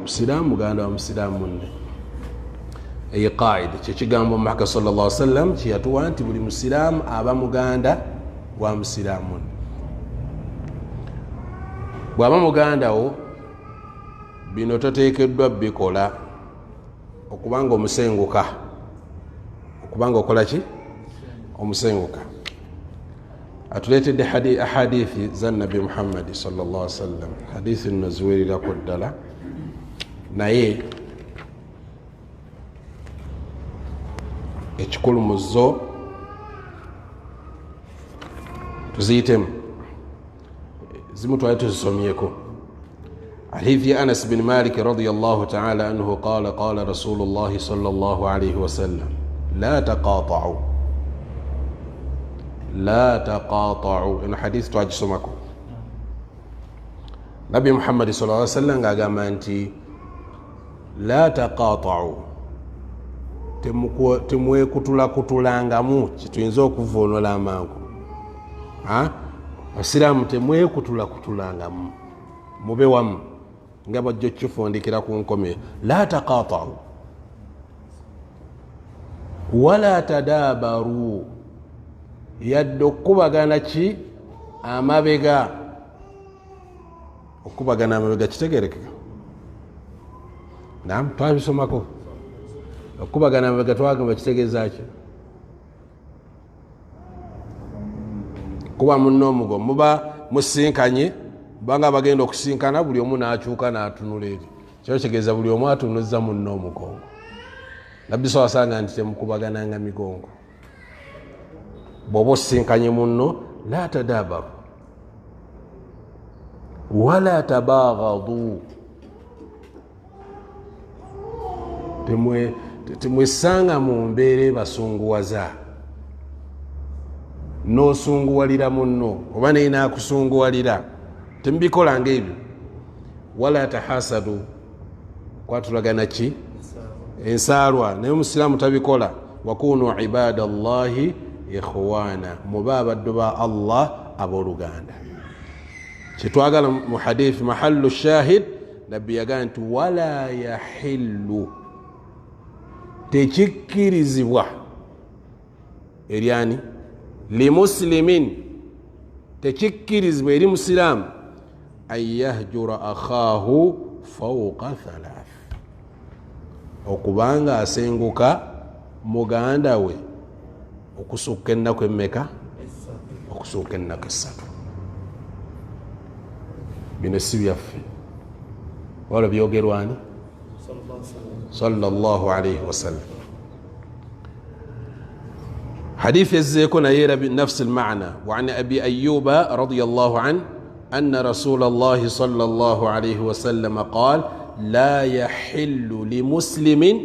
Busiraamu muganda wa musiraamu munne. Eyo qaida, kyekigambo Omubaka sal llah sallam kyeyatuwa nti buli musiraamu aba muganda wa musiraamu munne. Bw'aba muganda wo, bino toteekeddwa bikola okubanga omusenguka, okubanga okola ki? Omusenguka. Atuleetedde ahadithi za Nabbi Muhammadi salllah sallam. Hadithi nno ziwerirako ddala, naye ekikulu mu zo tuziyitemu, zimu twali tuzisomyeko. Hadithi ya Anas bin Malik radiallahu taala anhu qala qala Rasulullahi sal llah alaihi wasallam: la taqatau, la taqatau. Eno hadithi twagisomako. Nabbi Muhammadi sal sallam ngaagamba nti la taqatau, temwekutulakutulangamu. Kituyinza okuvunula amangu, abasiraamu temwekutulakutulangamu, mube wamu, nga bajja okukifundikira ku nkomyo. La taqatau wala tadabaru, yadde okukubagana ki? Amabega. Okukubagana amabega kitegerekeka? Nam, twabisomako. Okukubagana amabega twagamba kitegeeza ki? Kuba munna omugo, muba musinkanye, banga bagenda okusinkana, buli omu nakyuka natunula eri. Kyo kitegeeza buli omu atunuza munna omugongo. Nabbi sa wasanga nti temukubagananga migongo bw'oba osisinkanye munno. La tadabaru wala tabaghadu, temwesanga mu mbeera ebasunguwaza, n'osunguwalira munno oba naye nakusunguwalira, temubikolanga ebyo. Wala tahasadu, kwatulagana ki? Ensaalwa. Naye omusiraamu tabikola. Wakunu ibada llahi ikhwana, mube abaddu ba Allah abooluganda. Kyetwagala mu hadithi, mahallu shahid, Nabbi yagamba nti wala yahillu, tekikkirizibwa eryani? Limusilimin, tekikkirizibwa eri musiraamu an yahjura akhaahu fauqa thalath, okubanga asenguka muganda we okusukka ennaku emmeka? Okusukka ennaku 3. Bino si byaffe, wala byogerwani sallallahu alaihi wasallam. Hadithi ezzeeko naye era nafsi lmana. Waan Abi Ayuba radiallahu anh anna rasula llahi sal llah alaihi wasallama qal la yahillu limuslimin,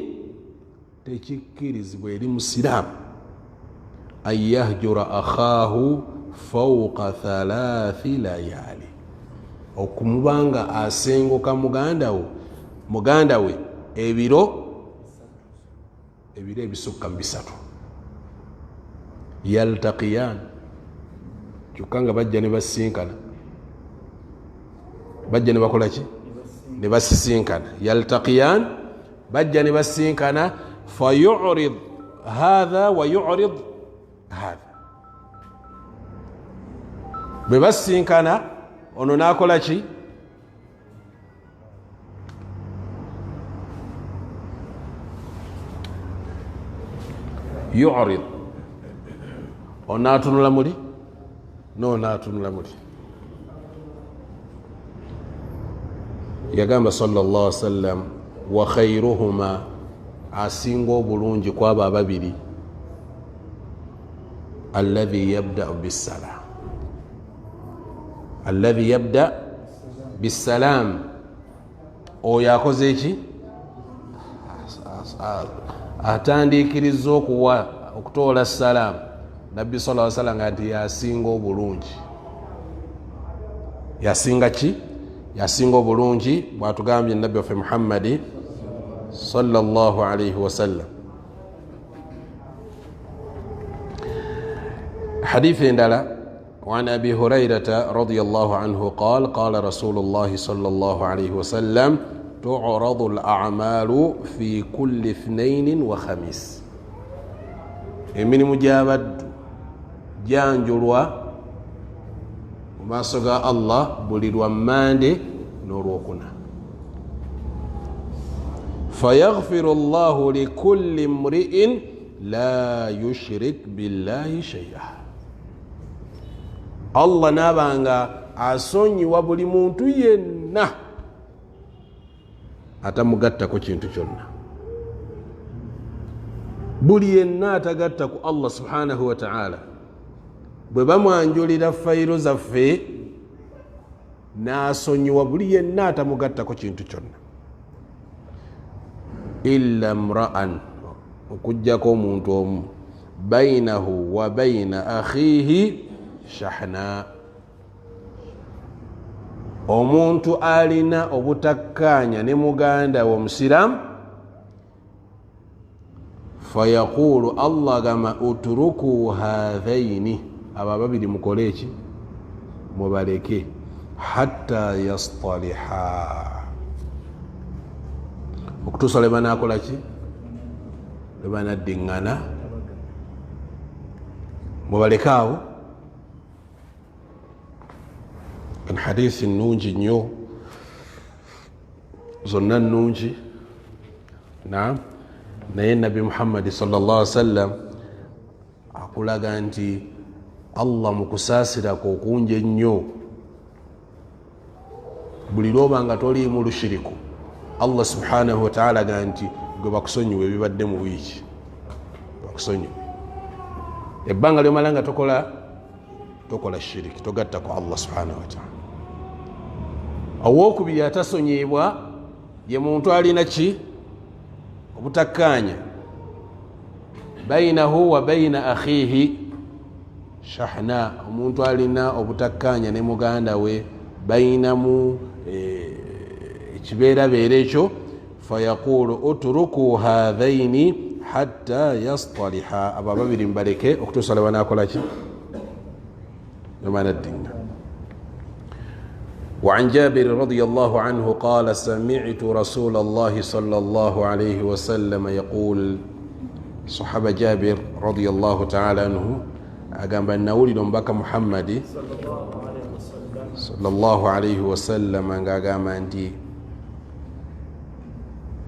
tekikkirizibwa eri musiraamu an yahjura akhaahu fauqa thalathi layali, okumubanga asenguka muganda we ebiro ebisukka mu 3. Yaltaqiyan, kyokka nga bajja ne basinkana, bajja ne bakola ki? Ne basisinkana. Yaltaqiyan, bajja ne basinkana. Fayurid hatha wa yurid hatha, bwe basinkana ono nakola ki? Yurid, onaatunula muli noonatunula muli. Yagamba sal llah sallam wa khairuhuma, asinga obulungi kwabo ababiri, alladhi yabdau bisalam, alladhi yabda bisalam, oyo akoze eki? Atandiikiriza okuwa, okutoola salaamu. Nabbi sa salam nga nti yasinga obulungi. Yasinga ki? Yasinga obulungi, bwatugambye Nabbi waffe Muhammadi sallallahu alaihi wasallam. Hadithi endala, وعن أبي هريرة رضي الله عنه قال قال رسول الله صلى الله عليه وسلم Turadu lamalu fi kulli ithnainin wa khamis. Emirimu gy'abaddu gyanjulwa mu maaso ga Allah buli lwa Mande n'Olwokuna. Fayaghfiru llahu likulli mri'in la yushrik billahi shay'a. Allah naaba nga asonyiwa buli muntu yenna atamugattako kintu kyonna, buli yenna atagatta ku Allah subhanahu wataala. Bwe bamwanjulira fayiro zaffe, n'asonyiwa buli yenna atamugattako kintu kyonna, illa mra'an, okugjako omuntu omu, bainahu wa baina akhihi shahna, omuntu alina obutakkaanya ne muganda we omusiraamu. Fayaqulu Allah, gamba, uturuku hathaini, abo ababiri mukole eki? Mubaleke, hatta yastaliha, okutuusa lwe banakola ki? Lwe banaddiŋŋana. Mubaleke awo. Hadisi nnungi nnyo, zonna nnungi. Naam, naye Nabbi Muhammadi sallallahu alaihi wasallam akulaga nti Allah mu kusaasirako okungi ennyo, buli lwoba nga toliimu lushiriku, Allah subhanahu wataala ga nti gwe bakusonyiwa ebibadde mu wiiki, bakusonyiwa ebbanga lyomala nga tokola shiriki, togatta ku Allah subhanahu wataala. Owokubiri atasonyibwa ye muntu alina ki? Obutakkaanya, bainahu wa baina akhihi shahna, omuntu alina obutakkaanya ne muganda we, bainamu ekibeerabeera ekyo. Fayaqulu uturuku hathaini hatta yastaliha, abo ababiri mubaleke okutuusa lwe banakola ki? Lwe. وعن جابر رضي الله عنه قال: سمعت رسول الله صلى الله عليه وسلم يقول. صحابة جابر رضي الله تعالى عنه agamba, nawulira omubaka Muhammadi sallallahu alaihi wasallam ng'agamba nti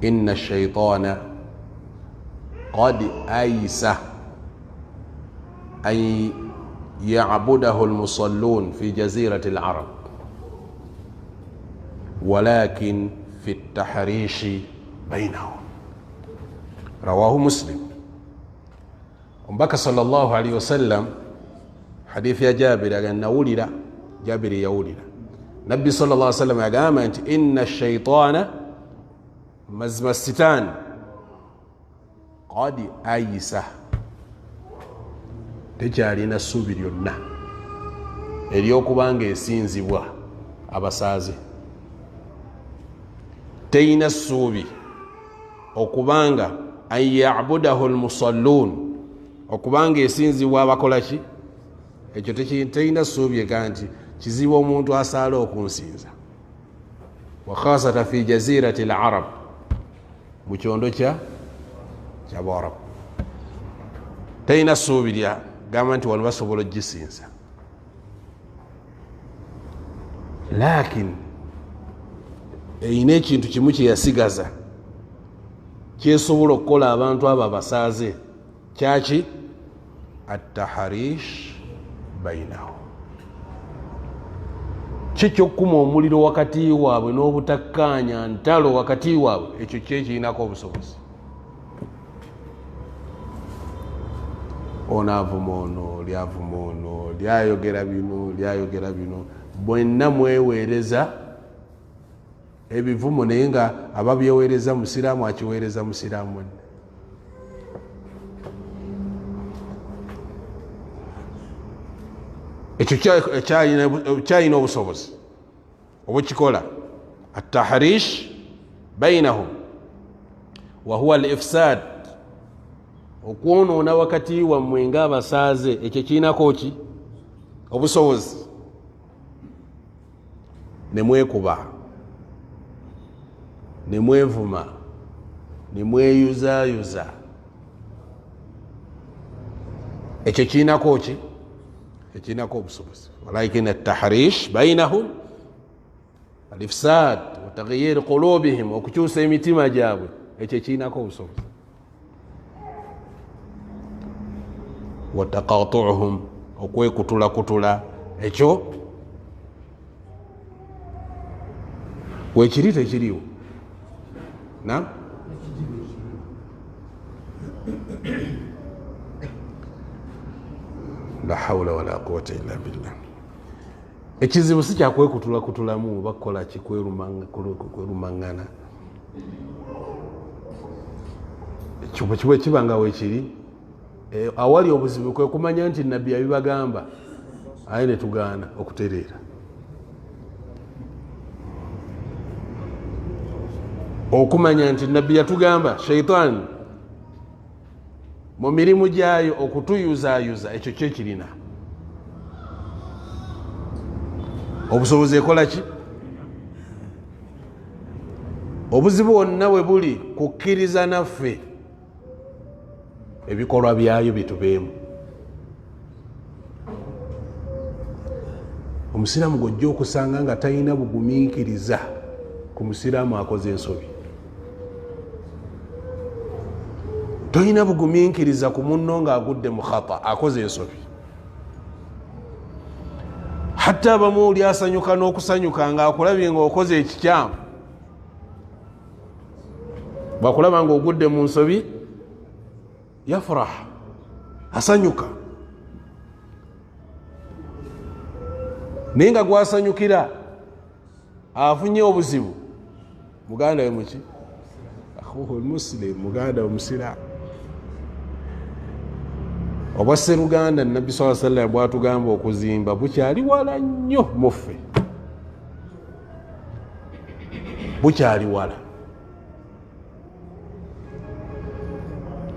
inna shaitana qad aisa an yabudahu lmusallun fi jazirati larab, walakin fi tahrishi bainahum. Rawahu Muslim. Omubaka sallallahu alaihi wasallam, hadithi ya Jabiri, aga nawulira Jabiri yawulira Nabbi sallallahu alaihi wasallam yagamba nti inna shaitana, mazima sitaani, qad ayisa, tekyalina ssuubi lyonna eryokubanga esinzibwa abasaaze, teyina ssuubi okubanga an yabudahu lmusalluun, okubanga esinzibwa abakola ki? Ekyo terina ssuubi ega nti kizibu omuntu asaala okunsinza, wakhasata fi jazirati larab, mu kyondo kyabarabu terina ssuubi lya gamba nti wano basobola ogisinza. Lakin erina ekintu kimu kyeyasigaza kyesobola okukola abantu abo abasaaze. Kyaki? Ataharish bainahu, kikyokukuma omuliro wakati waabwe n'obutakkaanya, ntalo wakati waabwe. Ekyo kyekirinako obusobozi. Ono avuma ono, lyavuma ono, lyayogera bino, lyayogera bino, bwenna mweweereza ebivumo, naye nga ababyeweereza musiraamu akiweereza musiraamu munne. Ekyo kyalina obusobozi obukikola, atahrish bainahum, wahuwa al ifsad, okwonoona wakati wammwe ngaabasaaze. Ekyo kirinako ki? Obusobozi. Nemwekuba. Nemwevuma, nemweyuzayuza, ekyo kirinako ki? Ekirinako obusobozi. Walakin atahrish bainahum alifsad wataghyir qulubihim, okukyusa emitima gyabwe, ekyo ekirinako obusobozi. Wataqatuhum, okwekutulakutula, ekyo wekiri tekiriwo. Na la haula wala quwata illa billah. Ekizibu si kyakwekutulakutulamu oba kukola ki, kwerumaŋŋana, ekyo kiba nga wekiri. Awali obuzibu kwe kumanya nti nabbi yabibagamba, aye netugaana okutereera. Okumanya nti nabbi yatugamba shaitaani mu mirimu gyayo okutuyuzayuza, ekyo kyo kirina obusobozi. Ekola ki? Obuzibu wonna bwe buli kukkiriza naffe ebikolwa byayo bitubeemu. Omusiraamu gwojja okusanga nga talina bugumiikiriza ku musiraamu akoze ensobi, tolina bugumiikiriza ku munno ng'agudde mu khata, akoze ensobi. Hatta abamu oli asanyuka n'okusanyuka ng'akulabye ng'okoze ekikyamu. Bwakulaba ng'ogudde mu nsobi, yafrah, asanyuka, naye nga gwasanyukira afunye obuzibu muganda we muki, akhuhu lmuslim, muganda we musiraamu. Obwa sseruganda nabbi saa sallam bwatugamba okuzimba bukyali wala nnyo muffe, bukyali wala,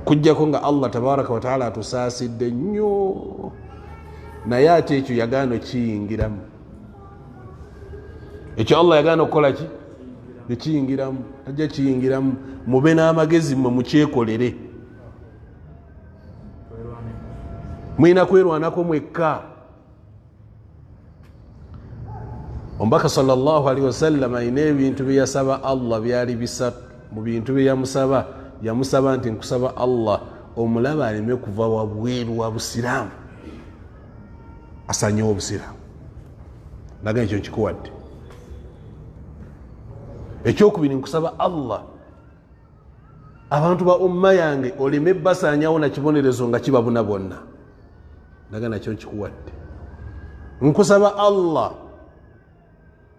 kujjako nga Allah tabaraka wataala atusaasidde nnyo. Naye ate ekyo yagaana okiyingiramu, ekyo Allah yagaana okukola ki? Ekiyingiramu, tajja kiyingiramu. Mube n'amagezi mmwe mukyekolere, mulina kwerwanako mwekka. Omubaka salllahalihi wasallam alina ebintu byeyasaba Allah, byali bisatu. Mu bintu byeyamusaba, yamusaba nti, nkusaba Allah omulaba aleme kuva wabweru wa busiraamu asanyewo obusiraamu. Naga ekyo nkikuwadde. Ekyokubiri, nkusaba Allah abantu ba umma yange oleme basanyawo nakibonerezo nga kibabuna bonna. Naga nakyo nkikuwadde. Nkusaba Allah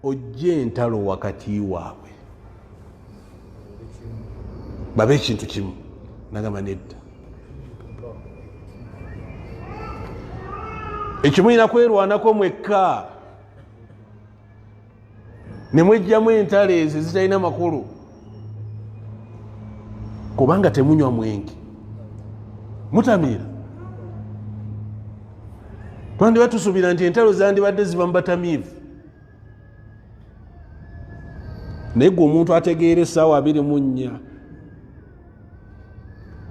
ojje entalo wakati waabwe babe ekintu kimu. Nagamba nedda, ekyo mulina kwerwanako mwekka, nemwejjamu entalo ezo ezitalina makulu, kubanga temunywa mwenge, mutamiira. Twandiba tusuubira nti entalo zandibadde ziba mu batamiivu, naye gwe omuntu ategeera essaawa 24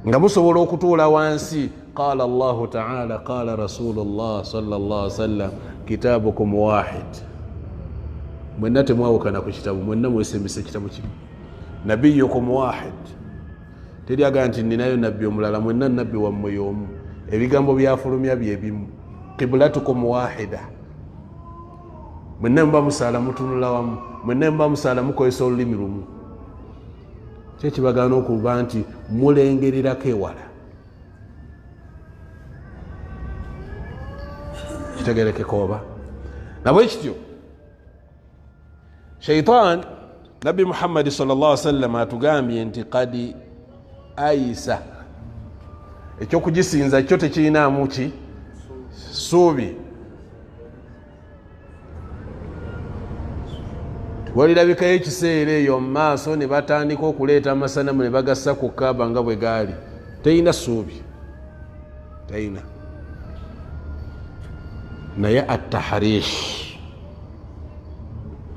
nga musobola okutuula wansi, qala Allahu taala, qala rasulullah sallallahu sallam, kitabukum wahid, mwenna temwawukana ku kitabu, mwenna mwesembesa ekitabu kimu, nabiyukum wahid, teri agamba nti ninayo nabbi omulala, mwenna nabbi wammwe y'omu, ebigambo byafulumya byebimu, qibulatukum wahida, mwenna muba musaala mutunula wamu, mwenna muba musaala mukozesa olulimi lumu. Kyekibagaana okuba nti mulengererako ewala? Kitegerekeka oba nabwe kityo? Shaitan, nabbi Muhammadi sal llah sallam atugambye nti kadi aisa, ekyokugisinza kyo tekirinaamu ki suubi. Walirabikayo ekiseera eyo mu maaso ne batandika okuleeta amasanamu ne bagassa ku Kaaba nga bwe gaali. Terina ssuubi, terina. Naye ataharish,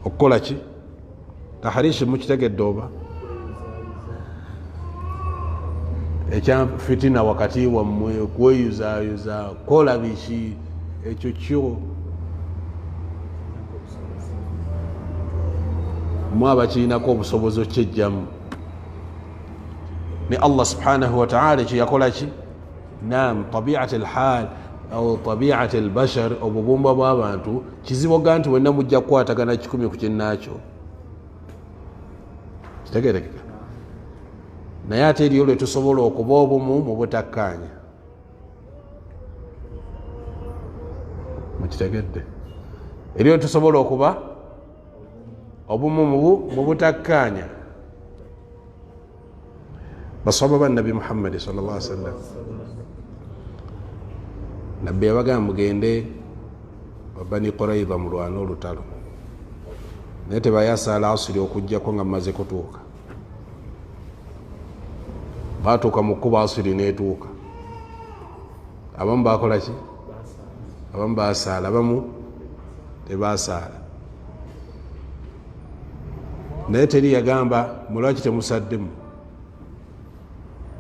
okukola ki? Taharish mukitegedde oba? Ekya fitina wakati wammwe, kweyuzayuza, kola biki, ekyo kyo mwe abakirinako obusobozi okyejjamu. Ne Allah subhanahu wataala ekyo yakola ki? Nam tabiat lhal au tabiat lbashar, obubumba bw'abantu kizibu oga nti wenna mujja kukwatagana kikumi ku kinnaakyo, kitegerekeka. Naye ate eriyo lwe tusobola okuba obumu mu butakkaanya, mukitegedde? Eriyo tusobola okuba obumu mu butakkaanya. Baswaba ba Nabbi Muhammadi sallallahu alaihi wasallam, Nabbi yabagamba mugende Bani Quraidha mulwane olutalo, naye tebayasaala asiri okugjako nga mumaze kutuuka. Batuuka mu kkuba, asiri netuuka, abamu bakola ki? Abamu basaala, abamu tebasaala. Naye teri yagamba mulwaki temusaddemu,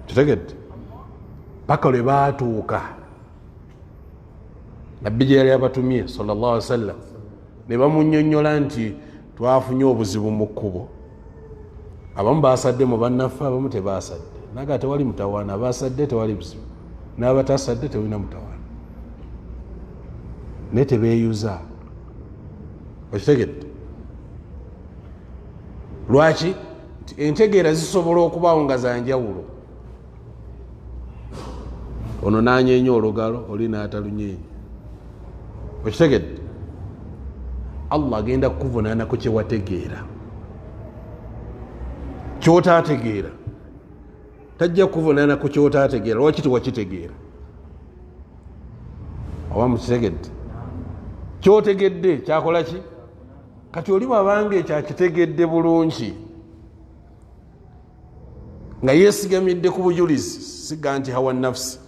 kitegedde? Paka lwe batuuka Nabbi gye yali abatumye sallallahu alaihi wasallam, ne bamunyonyola nti twafunye obuzibu mu kkubo, abamu basadde mu bannaffe, abamu tebasadde. Naga tewali mutawaana, abasadde tewali buzibu, n'abatasadde tewalina mutawaana, naye tebeeyuza. Okitegedde lwaki? Nti entegeera zisobola okubaawo nga zanjawulo, ono nanyenya olugalo, oli natalunyenya. Okitegedde? Allah agenda kukuvunaana ku kyewategeera. Kyotategeera tajja kukuvunaana ku kyotategeera. Lwaki tewakitegeera? Oba mukitegedde? Kyotegedde kyakola ki? Kati oli bwabanga ekyo akitegedde bulungi nga yesigamidde ku bujulizi, siga nti hawa nafsi,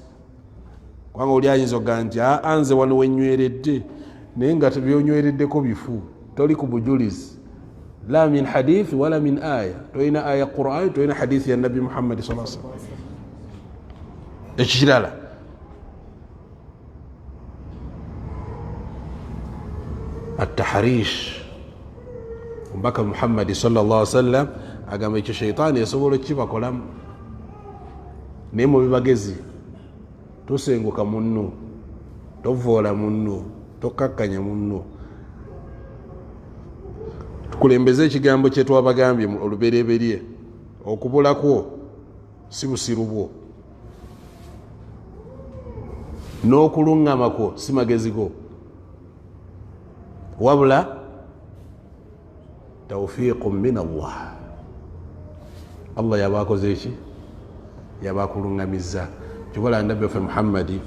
kubanga oli ayinza okugaa nti aa nze wano wenyweredde, naye nga byonywereddeko bifu, toli ku bujulizi, la min hadith wala min aya, tolina aya Quran, tolina hadithi ya Nabbi Muhammadi sa salam. Ekikirala, ataharish, omubaka Muhammadi salllah sallam agamba ekyo shaitaani esobola okukibakolamu, naye mubibagezi, tosenguka munno, tovoola munno, tokakkanya munno. Tukulembeze ekigambo kyetwabagambye olubereberye, okubulakwo si busiru bwo, n'okuluŋŋama kwo si magezi go, wabula tawfiiqu min Allah. Allah yaba akoze eki? Yaba akuluŋŋamizza. Kyobola Nabbi waffe Muhammadi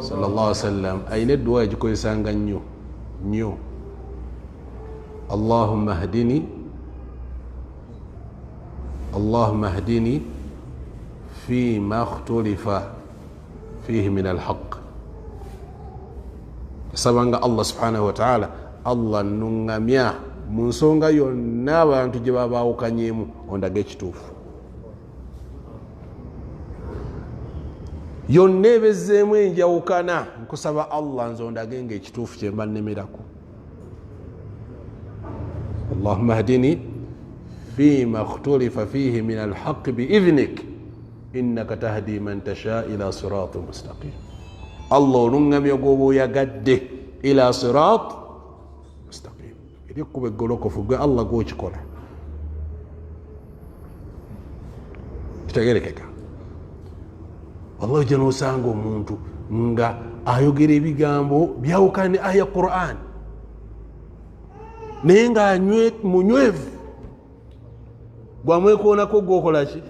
sallallahu wasallam ayina edduwa yagikozesanga nnyo nnyo, Allahumma hdini, Allahumma hdini fima khtulifa fihi min alhaq. Asabanga Allah subhanahu wataala, Allah nuŋŋamya mu nsonga yonna abantu gye babawukanyemu, ondaga ekituufu. Yonna ebezzeemu enjawukana, nkusaba Allah nze ondage nga ekituufu kyemba nnemerako. Allahumma hdini fima khtulifa fihi min alhaqi biidhnik innaka tahdi man tasha ila sirati mustaqim. Allah oluŋŋamya gwoba oyagadde ila sirat mustaqim, eri ekkuba eggolokofu, gwe Allah gwokikola. Kitegerekeka? Wallahi ojja nosanga omuntu nga ayogera ebigambo byawukana ne aya Quran, naye nga munywevu, gwamwekoonako gwokolaki?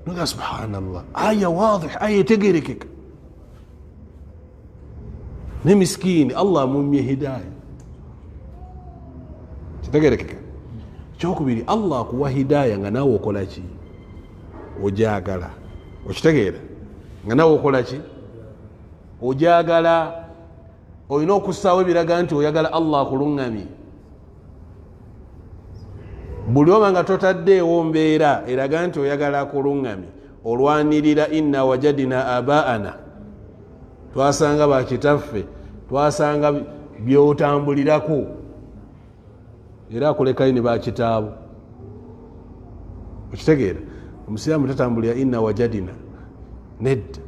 Nga subhanallah, aya wadih, aya etegerekeka, ne misikini Allah amumye hidaya. Kitegerekeka? Kyokubiri, Allah akuwa hidaya nga naawe okolaki? Ojagala. Okitegeera? Nga naawe okolaki? Ojagala. Olina okussaawo ebiraga nti oyagala Allah akuluŋŋamye. Buli oba nga totaddeewo mbeera eraga nti oyagala akuluŋŋamye, Olwanirira inna wajadina abaana, twasanga bakitaffe, twasanga byotambulirako, era akulekayo ne bakitaabo. Okitegeera? Omusiraamu tatambulira inna wajadina, nedda.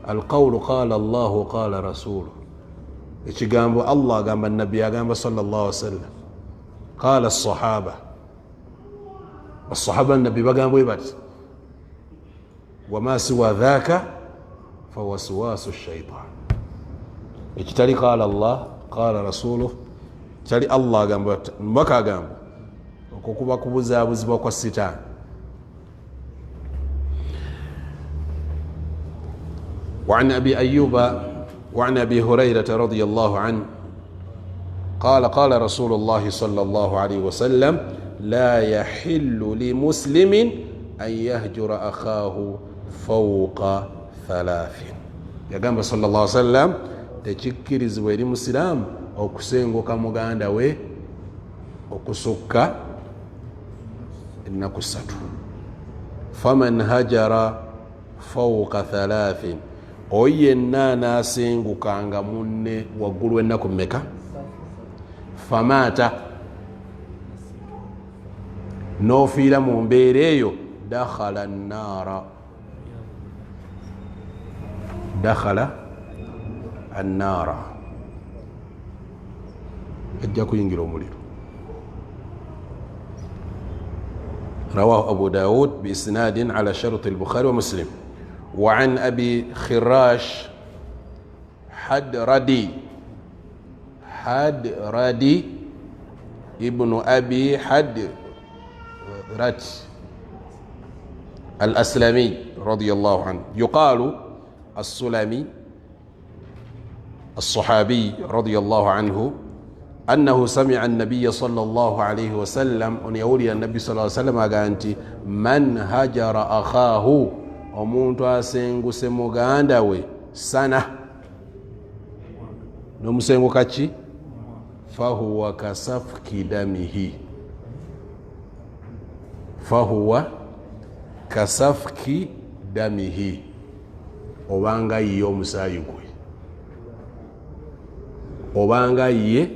Alqawulu qala Allahu qala rasulu, ekigambo Allah agamba, nabbi agamba sallallahu alaihi wasallam, qala sahaba, basahaba nabbi bagamba bwe bati, wama siwa dhaka fawaswasu shaitan. Ekitali qala Allah qala rasuluh, kitali Allah agamba mubaka agamba, okwo kuba kubuzaabuzibwa kwa sitaani. وعن أبي أيوب وعن أبي هريرة رضي الله عنه قال قال رسول الله صلى الله عليه وسلم لا يحل لمسلم أن يهجر أخاه فوق ثلاث. Yagamba sallallahu alaihi wasallam, tekikkirizibwa eri musiraamu okusenguka muganda we okusukka ennaku ssatu. Faman hajara fawqa thalathin, oyo yenna anaasengukanga munne waggulu ennaku mmeka? Famaata, n'ofiira mu mbeera eyo, dakhala nnaara, dakhala annaara, ajja kuyingira omuliro. Rawahu Abu Dawud biisnadin ala sharti al-Bukhari wa Muslim. وعن أبي خراش حدردي ابن أبي حدرت الأسلمي رضي الله عنه، يقال السلمي الصحابي رضي الله عنه، أنه سمع النبي صلى الله عليه وسلم أن يولي النبي صلى الله عليه وسلم قال من هجر أخاه, omuntu asenguse muganda we sana n'omusenguka ki, fahuwa kasafki damihi, fahuwa kasafki damihi, obanga ye omusaayi gwe, obanga ye.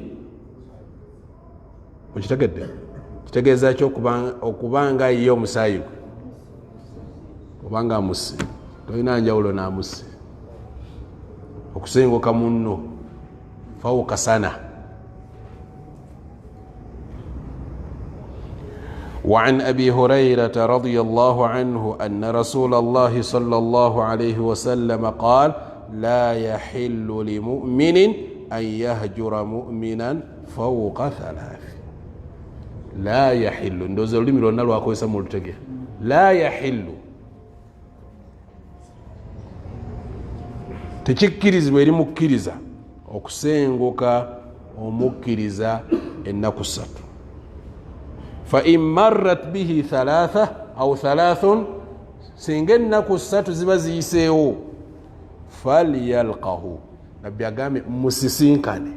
Okitegedde? Kitegeeza ki okubanga ye omusaayi gwe? Obanga amuse, tolina njawulo n'amuse. Okusenguka munno fawuka sana. وعن أبي هريرة رضي الله عنه أن رسول الله صلى الله عليه وسلم قال لا يحل لمؤمن أن يهجر مؤمنا فوق ثلاث. لا يحل, ndoza olulimi lwonna lwakozesa mu lutegeera. La yahillu, tekikkirizibwa eri mukkiriza okusenguka omukkiriza ennaku ssatu. Fa in marrat bihi thalatha au thalathun, singa ennaku ssatu ziba ziyiseewo, falyalqahu, nabbi agambye musisinkane,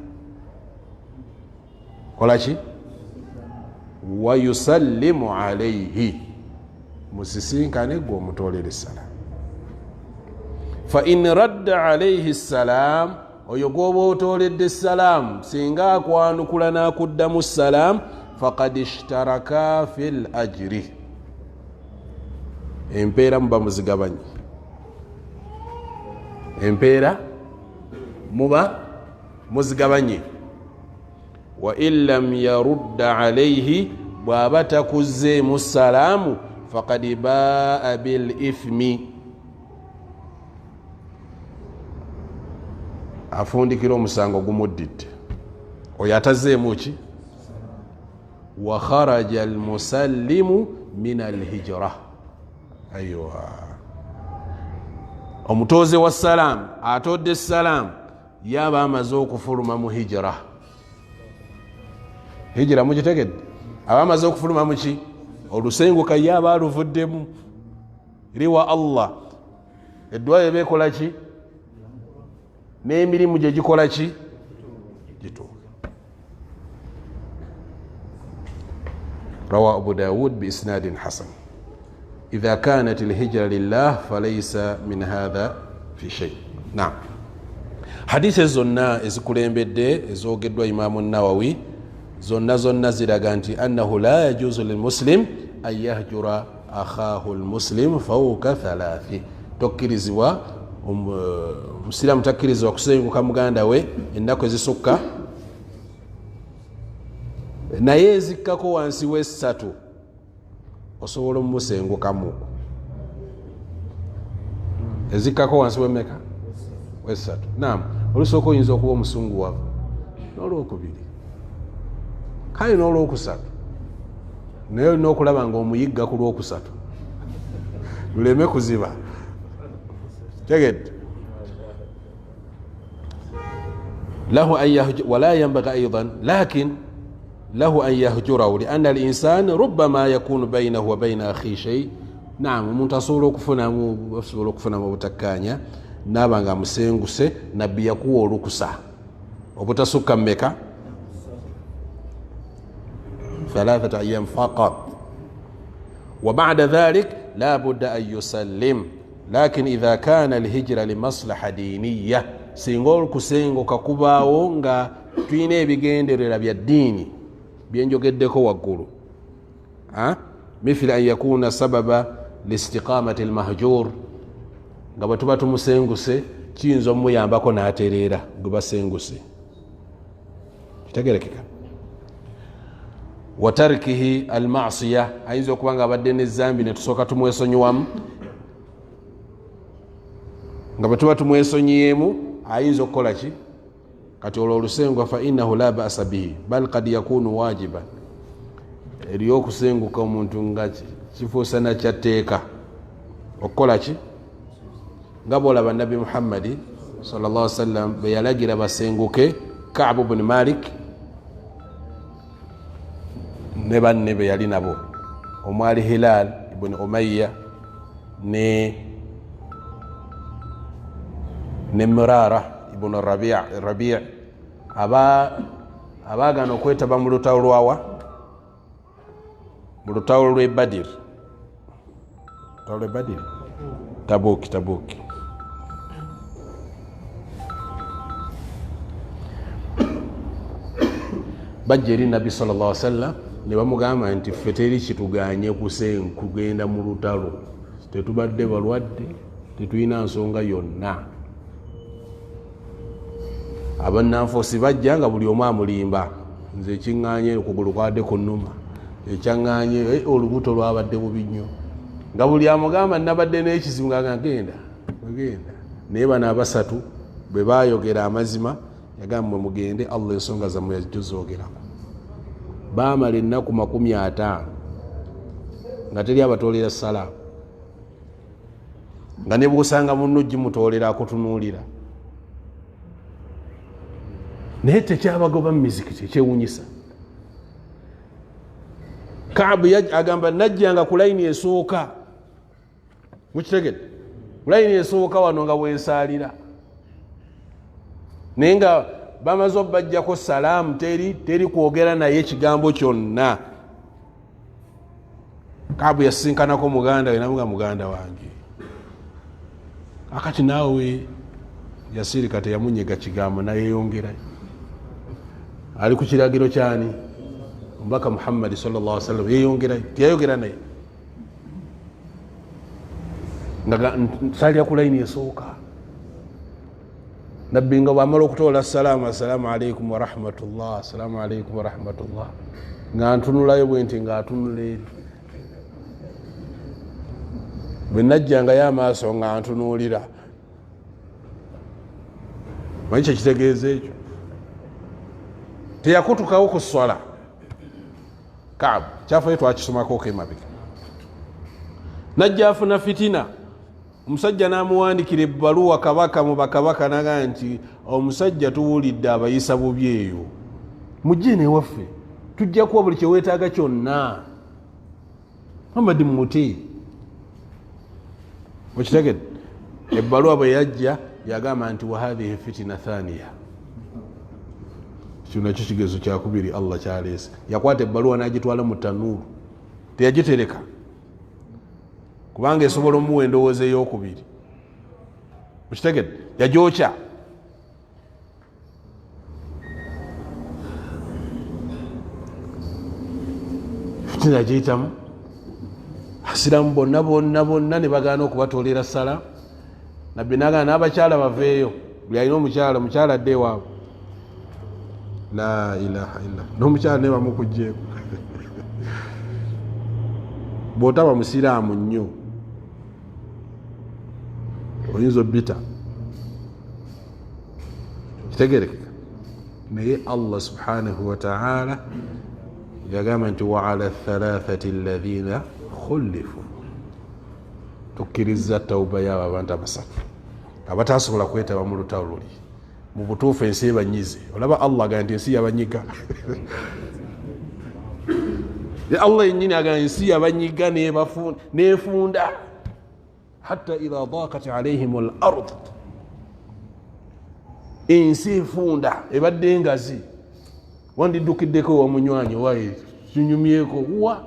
kolaki, wayusallimu alaihi, musisinkane gwe omutoolera essalamu. Fa in radda alaihi ssalam, oyo gwoba otooledde essalaamu singa akwanukula n'akuddamu ssalaamu, faqad ishtaraka fil ajri, empeera muba muzigabanye, empeera muba muzigabanye. Wa in lam yarudda alaihi, bw'aba takuzzeemu ssalaamu, faqad baa bil ithmi, afundikira omusango gumuddidde oyo atazzeemu ki. Wa kharaja almusallimu min alhijra, aywa, omutoze wa salaamu atodde salaamu yaba amaze okufuluma mu hijra. Hijra mugitegedde? Aba amaze okufuluma muki? Olusenguka yaba aluvuddemu riwa Allah, eddwa eba ekola ki n'emirimu gye gikola ki, gituuka. Rawa Abu Dawud biisnadin hasan. Idha kanat lhijra lillah falaisa min hatha fi shei. Nam, hadisi ezo zonna ezikulembedde ezogeddwa Imamu Nawawi zonna zonna ziraga nti annahu la yajuzu lilmuslim an yahjura akhahu lmuslim fauka thalathi. Tokkirizibwa, omusiraamu takkirizibwa kusenguka muganda we ennaku ezisukka, naye ezikkako wansi w'essatu osobola omumusengukamu. Ezikkako wansi w'emmeka? Wessatu. Nam, olusooka oyinza okuba omusunguwavu, n'olwokubiri kale n'olwokusatu, naye olina okulaba nga omuyigga ku lwokusatu luleme kuziba. Tegedde? Lahu an wala yanbaghi aidan, lakin lahu an yahjurahu lianna alinsan rubama yakunu bainahu wa baina akhi shay. Naam, omuntu asobola okufunamu, asobola okufunamu obutakkaanya naaba nga amusenguse. Nabbi yakuwa olukusa obutasukka mmeka? Thalathata ayam faqat, wa bada dhalik la budda an yusallim. Lakin idha kana alhijra limaslaha diniya, singa okusenguka kubaawo nga tulina ebigenderera bya ddiini byenjogeddeko waggulu, mithili an yakuna sababa listiqamati lmahjur, nga bwe tuba tumusenguse kiyinza omuyambako n'atereera gwe basenguse, kitegerekeka, watarkihi almasiya, ayinza okuba nga abadde nezambi netusooka tumwesonyiwamu, nga bwe tuba tumwesonyiyeemu ayinza okukola ki? Kati olwo olusengwa fa innahu la basa bihi, bal kad yakunu wajiba. Eriyo okusenguka omuntu nga kifuusana kyatteeka okukola ki, nga bwolaba Nabbi Muhammadi sallallahu sallam bwe yalagira basenguke Kaabu buni Malik ne banne be yali nabo, omwali Hilal ibuni Umayya ne Murara ibunu Rabi, abaagana okwetaba mu lutalo lwawa, mu lutalo lw'e Badir, lutalo lw'e Badir, Tabuki, Tabuki. Bajja eri Nabbi sallallahu sallam ne bamugamba nti ffe teri kituganye kugenda mu lutalo, tetubadde balwadde, tetulina nsonga yonna. Abannanfuusi bajja nga buli omu amulimba, nze ekiŋŋanye okugulu kwabadde kunnuma, ekyaŋŋanye olubuto lwabadde bubi nnyo, nga buli amugamba nabadde n'ekizibu, nga genda genda. Naye bano abasatu bwe bayogera amazima, yagamba mwe mugende, Allah ensonga zammwe yajjo zoogerako. Baamala ennaku 50 nga teri abatoolera salaamu, nga ne bwosanga munno gimutoolera akutunuulira, naye tekyabagoba mu mizikiti. Ekyewunyisa, Kaabu agamba najjanga ku layini esooka, mukitegedde, ku layini esooka wano nga bwensaalira, naye nga bamaze obajjako salaamu, teri kwogera naye ekigambo kyonna. Kaabu yasinkanako muganda we namuga, muganda wange, akati naawe yasirika, teyamunyega kigambo, nayeyongerayo. Ali ku kiragiro kyani? Omubaka Muhammadi sallallahu sallam. Yeyongerayo, teyayogera naye, nga nsalira ku layini esooka. Nabbi nga bwamala okutoola salaamu, assalaamu alaikum warahmatullah, assalaamu alaikum warahmatullah, nga ntunulayo bwe nti, nga atunula eri. Bwe najjangayo amaaso nga ntunuulira, manyi kyekitegeeza ekyo? Teyakutukawo ku swala. Kaabu kyafayo twakisomako emabega. Najja afuna fitina, omusajja n'amuwandikira ebbaluwa, kabaka mu bakabaka, nagaa nti omusajja tuwulidde abayisa bubi eyo, mujje newaffe, tujja kuwa buli kyeweetaaga kyonna, Muhammadi mumuti. Okitegedde? Ebbaluwa bwe yajja yagamba nti wahadhihi fitina thaniya, kino nakyo kigezo kyakubiri Allah kyaleese. Yakwata ebbaluwa n'agitwala mu tanuuru, teyagitereka. Kubanga esobola omuwa endowooza eyokubiri. Mukitegedde? Yagyokya. Fitina yagiyitamu, asiramu bonna bonna bonna ne bagaana okubatoolera sala. Nabbi nagana n'abakyala baveeyo, buli alina omukyala, omukyala adde ewaabwe. La ilaha illa, n'omukyala naye bamukugjeeko. Bw'otaba musiraamu nnyo oyinza obbita, kitegerekeka. Naye Allah subhanahu wataala yagamba nti waala thalathati alladhina khulifu, tukkiriza tauba yaabo abantu abasatu abatasobola kwetaba mu lutalo luli. Mu butuufu ensi ebanyize. Olaba Allah agamba nti ensi yabanyiga. Allah yennyini agamba ensi yabanyiga nefunda, hatta idha dakat alaihim al ard, ensi efunda ebadde ngazi, wandiddukiddeko ewa munywanyi owaye kinyumyeko wa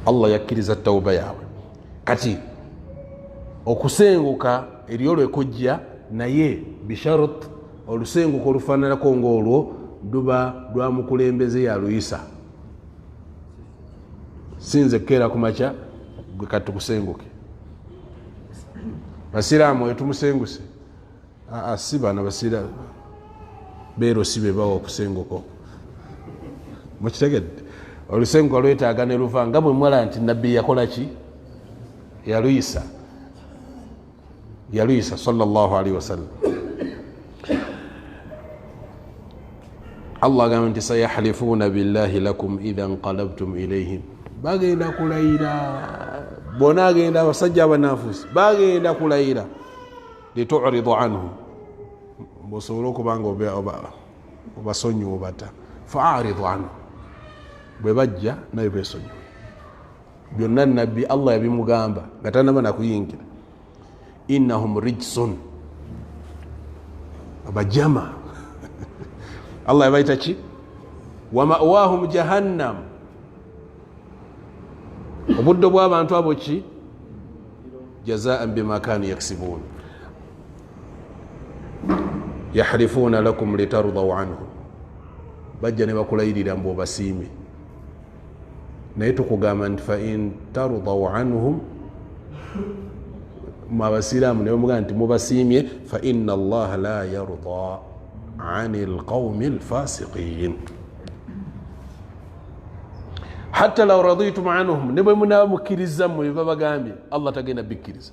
Allah yakkiriza tawuba yaabwe. Kati okusenguka eriyo lwekujja, naye bishart olusenguka olufaananako ngaolwo luba lwa mukulembeze yaluyisa. Sinze kukeera ku makya gwe kati tukusenguke, basiraamu oyo tumusenguse. Aa, si bano basira beero si bebawa okusenguka okwo. Mukitegedde? Olusenguka lwetaaga ne luva nga bwe mwala nti nabbi yakola ki, yaluyisa, yaluyisa sallallahu alaihi wasallam. Allah agamba nti sayahlifuuna billahi lakum idha nqalabtum ilaihim, bagenda kulayira bona, agenda abasajja abanafusi bagenda kulayira, lituridu anhum, mbosobole okuba nga obasonyiwa obata, faaridu anhu, bwe bajja naye besonyiwe byonna. Nabbi Allah yabimugamba nga tanaba nakuyingira, innahum rijsun, abajama Allah yabayita ki, wamawahum jahannam, obuddo bw'abantu abo ki, jazaan bima kanu yaksibun, yahlifuuna lakum litardau anhum, bajja ne bakulayirira mbu obasiime, naye tukugamba nti fain tardau anhum, mwe abasiraamu ne bamugamba nti mubasiimye, fa inna allaha la yarda ani lqaumi lfasiqin, hatta law raditum anhum, ne bwe munaaba mukkiriza mmwe bye babagambye, Allah tagenda bikkiriza.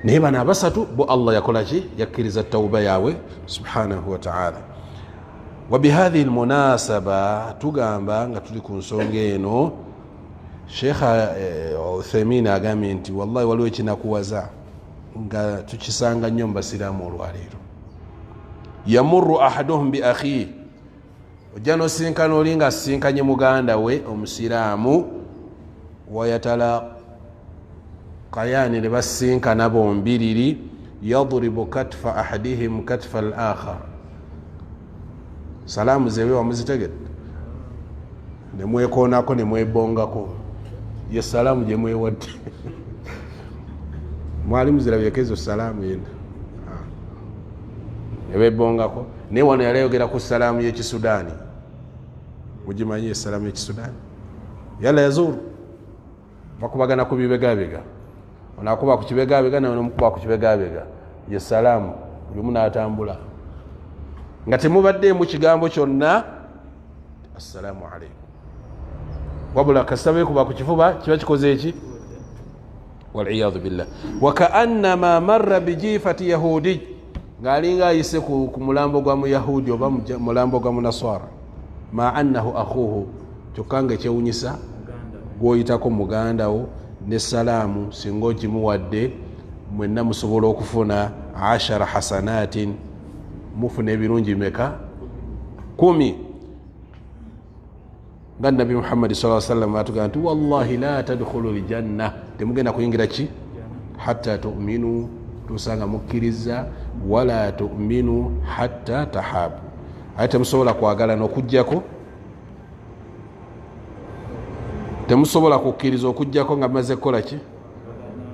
Naye bano abasatu bo Allah yakola ki, yakkiriza tawuba yaabwe subhanahu wataala. Wabihadhihi lmunasaba, tugamba nga tuli ku nsonga eno, Sheikh Uthaymin agambye nti wallahi waliwo ekinakuwaza nga tukisanga nnyo mu basiraamu olwaleero. Yamurru ahaduhum bi akhihi, ojja nosinkana oli nga asisinkanye muganda we omusiraamu, wayatalaqayani, ne basisinkana bombiriri, yadribu katfa ahadihim katfa al akhar, salaamu zewe wamuzitegedde, nemwekoonako nemwebongako, ye salaamu gye mwewadde. Mwali muzirabyeko ezo salaamu yena nebebongako? Naye wano yali ayogera ku salaamu y'ekisudaani. Mugimanyi esalaamu y'ekisudaani? Yalla yazuuru, bakubagana ku bibegabega, ono akuba ku kibegabega nawe nomukuba ku kibegabega, ye salaamu, buli omu n'atambula nga temubaddeemu kigambo kyonna assalaamu alaikum, wabula kasita beekuba ku kifuba kiba kikoze eki, waliyadhu billah. Wakaannama marra bijifati yahudi, ng'alinga ayise ku mulambo gwa muyahudi oba mulambo gwa munaswara, ma annahu akhuhu, kyokka nga ekyewunyisa gwoyitako muganda wo, ne salaamu singa ogimuwadde mwenna musobola okufuna ashara hasanatin, mufuna ebirungi meka? 10. Nga Nabbi Muhammadi saa sallam atugamba nti wallahi la tadkhulu ljanna, temugenda kuyingira ki, hatta tuminu, tusanga mukkiriza, wala tuminu hatta tahabu, aye temusobola kwagalana okugjako Temusobola kukkiriza okuggyako nga maze kukola ki?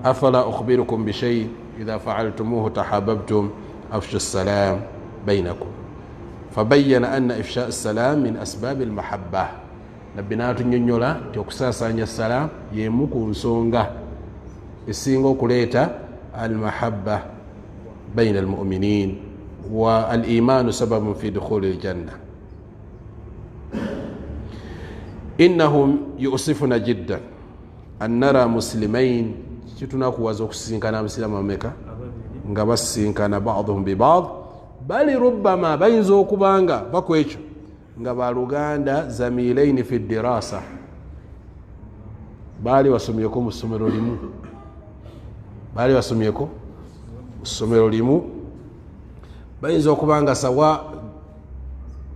Afala ukhbirukum bishai idha faaltumuhu tahababtum afshu salam bainakum. Fabayana anna ifsha salam min asbabi lmahabba. Nabbi n'atunyonyola nti okusaasaanya salam yemu ku nsonga esinga okuleeta almahabba baina almuminin, wa alimanu sababun fi dukhuli ljanna. Innahu yusifuna jiddan an nara muslimain, kitunakuwaza okusisinkana abasiraamu ameka nga basisinkana baduhum bibad, bali rubbama bayinza okubanga baku ekyo nga baluganda zamilaini fi dirasa, baali basomyeko mu ssomero limu, baali basomyeko mu ssomero limu. Bayinza okuba nga sawa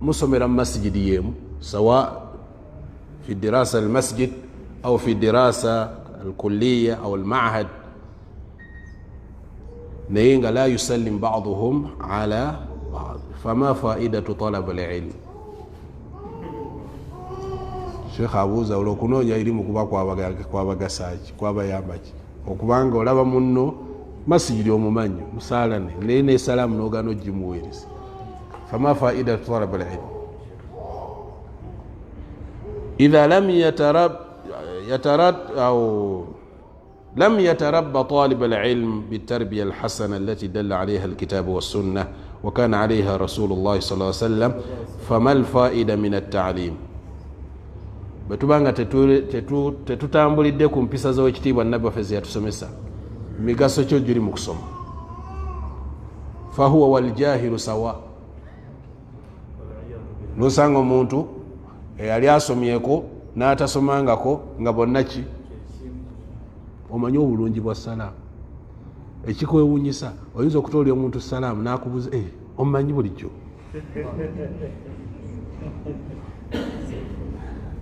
musomera mu masigidi yemu, sawa fi dirasa almasjid au fi dirasa alkulliya au almahad, naye nga la yusallim baduhum ala bad. Fama faidatu talab alilm? Sheekh abuuza, olwo okunoonya irimu kuba kwabagasaki, kwabayambaki? Okubanga olaba munno masigiri omumanyi musaalane naye nesalaamu nogana ogimuweereza. Fama faidatu talab alilm idha lam lam yatarabba talib alilm bitarbiya alhasana allati dalla alaiha alkitabu wassunna wa kana alaiha rasulullahi sal sallam, fama lfaida min attaalim? Bwe tuba nga tetutambulidde ku mpisa z'owekitiibwa nabbi waffe zeyatusomesa, migaso kyo giri mu kusoma? Fahuwa waljahilu sawa. Nosanga omuntu eyali asomyeko n'atasomangako nga bonna ki? Omanyi obulungi bwa salaamu ekikwewunyisa, oyinza okutoolya omuntu salaamu n'akubuuza, eh, omumanyi bulijjo?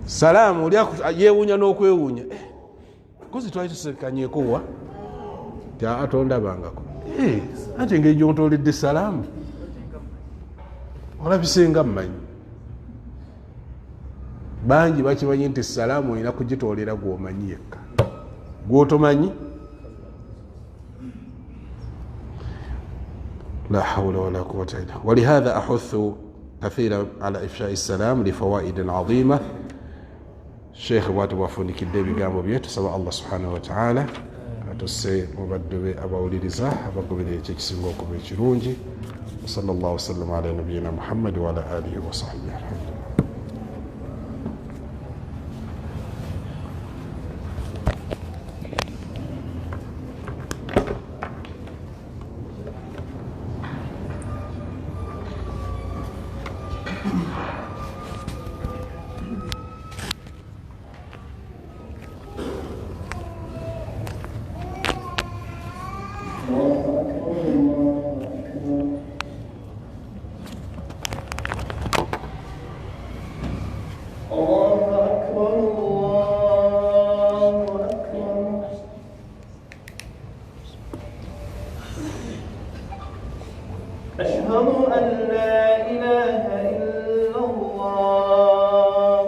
Salaamu oli yewuunya n'okwewuunya, eh, kozi twali tusekanyeko wa ti atondabangako, eh, anti engeri gyontoledde salaamu olabisenga mmanyi. Bangi bakimanyi nti salaamu olina kugitoolera gwomanyi yekka, gwotomanyi la haula wala quwata illa. Walihadha ahuthu kathira ala ifshai salam lifawaidin adhima. Sheikh bwati bwafundikidde ebigambo bye. Tusaba Allah subhanahu wataala atusse mu baddu be abawuliriza abagoberera ekyo ekisinga okuba ekirungi. Wasala llahu wasallama ala nabiyina Muhammadi waala alihi wasahbihi. Alhamdulillah. الله أكبر الله أكبر. أشهد أن لا إله إلا الله.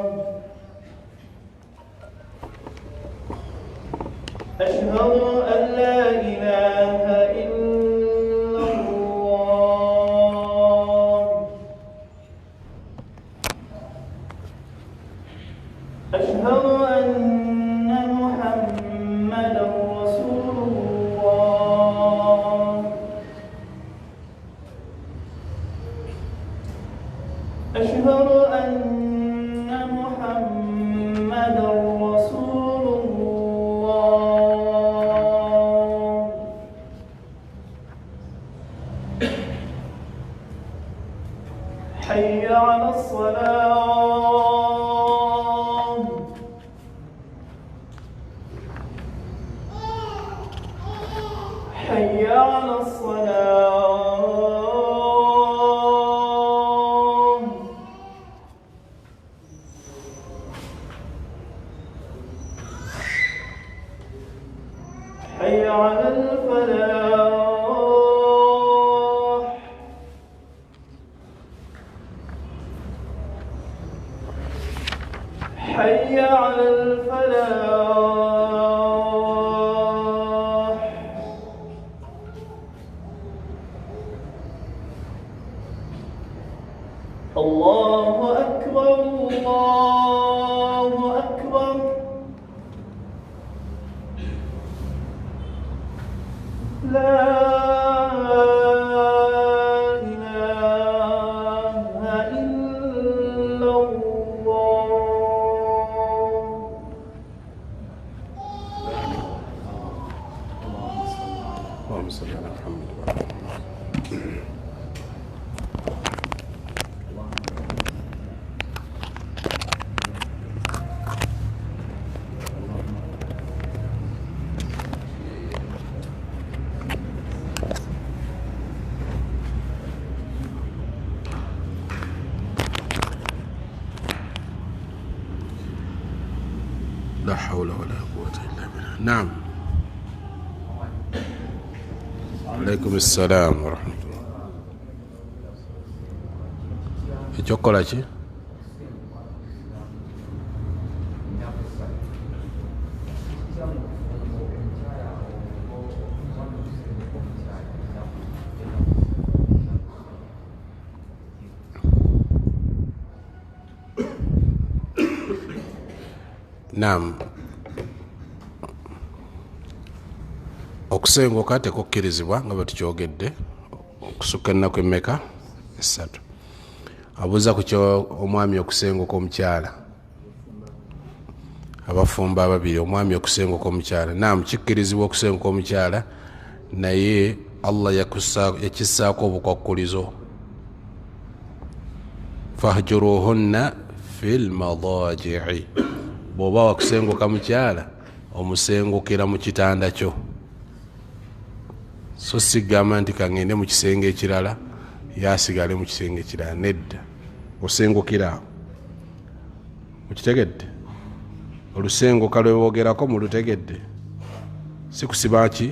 أشهد أن لا إله إلا الله. أشهد أن محمدا رسول الله. أشهد أن محمدا رسول الله. حي على الصلاة. حي على الصلاة. حي على الفلاح. حي على الفلاح. الله أكبر الله أكبر. لا إله إلا الله. اللهم صل على محمد وعلى آله. لا حول ولا قوة إلا بالله. نعم. عليكم السلام ورحمة الله. Ekyokukola ki? Naam, okusenguka tekukkirizibwa nga bwe tukyogedde okusukka ennaku emmeka? 3. Abuuza ku kyo omwami okusenguka omukyala, abafumbo ababiri, omwami okusenguka omukyala. Naam, kikkirizibwa okusenguka omukyala, naye Allah yakissaako obukwakkulizo, fahjuruhunna fil madaji'i. Bw'oba wakusenguka mukyala, omusengukira mu kitanda kyo, so sigamba nti kangende mu kisenge ekirala yasigale mu kisenge ekirala. Nedda, osengukira awo. Mukitegedde? Olusenguka lwe boogerako mulutegedde? Si kusiba ki?